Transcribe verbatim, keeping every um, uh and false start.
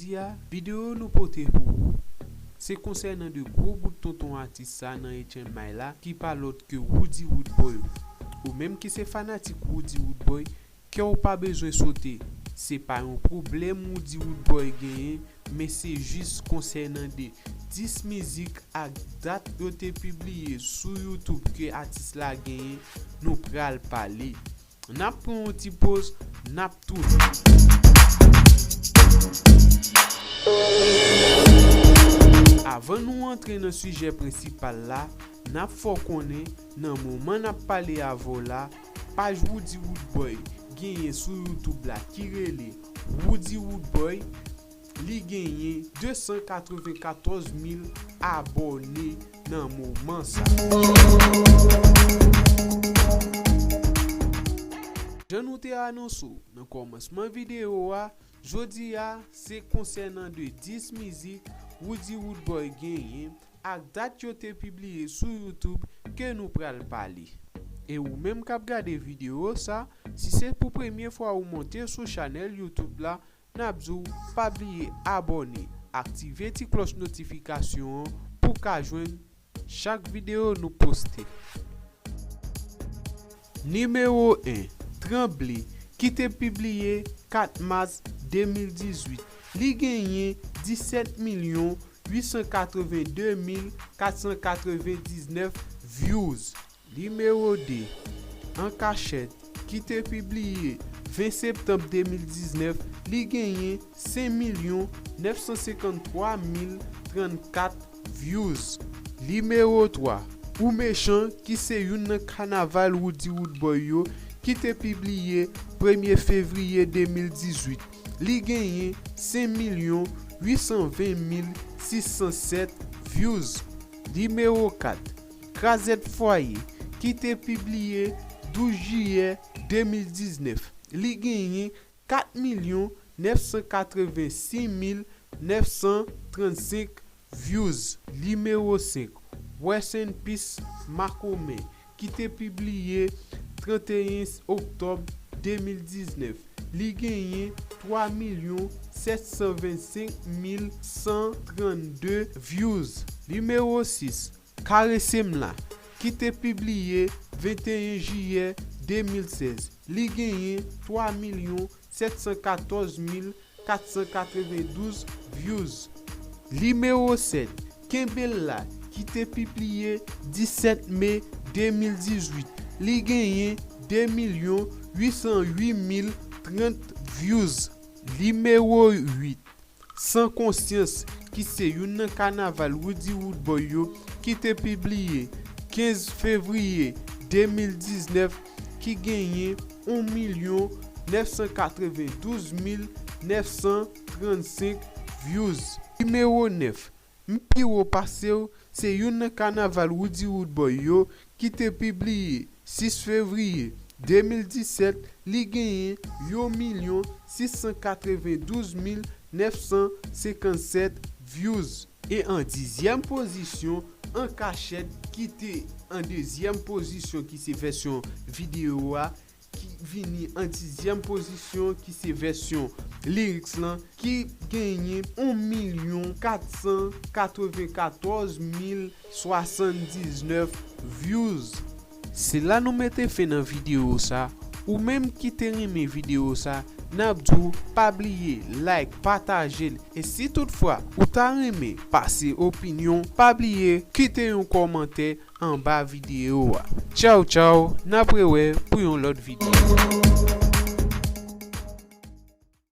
Jodi a, videyo nou pote pou ou, se konsènan de gwo bout tonton atis sa nan H M I la ki pa lòt ke Roody Roodboy. Ou menm ki se fanatik Roody Roodboy, kè w pa bezwen sote. Se pa yon pwoblèm Roody Roodboy genyen, men se jis konsènan de dis mizik ak dat yo te pibliye sou YouTube ke atis la genyen, nou pral pale. N ap pran yon ti poz, n ap tounen. Avan nou antre nan sijè prensipal la, n ap fè w konnen nan moman n ap pale avè w la, paj Roody Roodboy genyen sou YouTube la ki rele Roody Roodboy, li genyen de san katrevenkatòz mil abòne nan moman sa. Jan nou te anonse w nan kòmansman videyo a, jodi a se konsènan de dis mizik Roody Roodboy genyen ak dat yo te pibliye sou YouTube ke nou pral pale. E ou menm k ap gade videyo sa, si se pou premye fwa ou monte sou chanèl YouTube la, n ap di w pa bliye abòne, aktive ti klòch notifikasyon an pou w ka jwenn chak videyo nou poste. Nimewo en, Tranble, ki te pibliye kat mas de mil dizuit. Li genyen disèt milyon uit san katreven de mil kat san katrevendiznèf views. Nimewo de, An Kachèt, ki te pibliye ven septanm de mil diznèf, li genyen senk milyon nèf san senkanntwa mil trannkat views. Nimewo twa, Ou Mechan, ki se youn nan kanaval Roody Roodboy yo, ki te pibliye premye fevriye de mil dizuit. Li genyen senk milyon uit san ven mil sis san sèt views. Nimewo kat, Krazèt Fwaye, ki te pibliye douz jiyè de mil diznèf. Li genyen kat milyon nèf san katrevensis mil nèf san trannsenk views. Nimewo senk, Rest in Peace Makomè, ki te pibliye tranteyen oktòb de mil diznèf. Li genyen twa milyon sèt san vennsenk mil san trannde views. Nimewo sis, Karese M La, ki te pibliye venteyen jiyè de mil sèz. Li genyen twa milyon sèt san katòz mil kat san katrevendouz views. Nimewo sèt, Kenbe L La, ki te pibliye disèt me de mil dizuit. Li genyen de milyon uit san uit mil trant views. Nimewo uit, San Konsyans, ki se youn nan kanaval Roody Roodboy yo, ki te pibliye kenz fevriye de mil diznèf, ki genyen yon milyon nèf san katrevendouz mil nèf san trannsenk views. Nimewo nèf, M Pi Wo Pase W, se youn nan kanaval Roody Roodboy yo, ki te pibliye sis fevriye de mil disèt, li genyen yon milyon sis san katrevendouz mil nèf san senkannsèt views. E an dizyèm pozisyon, An Kachèt, ki te an dezyèm pozisyon, ki se vèsyon videyo a, ki vini an dizyèm pozisyon, ki se vèsyon lyrics lan, ki genyen yon milyon kat san katrevenkatòz mil swasanndiznèf views. Se la nou mete fen nan videyo sa. Ou menm ki te renmen videyo sa, n ap di w pa bliye like, pataje l. E si toutfwa ou ta renmen pase opinyon, pa bliye kite yon kòmantè anba videyo a. Tchaw tchaw, n ap rewè pou yon lòt videyo.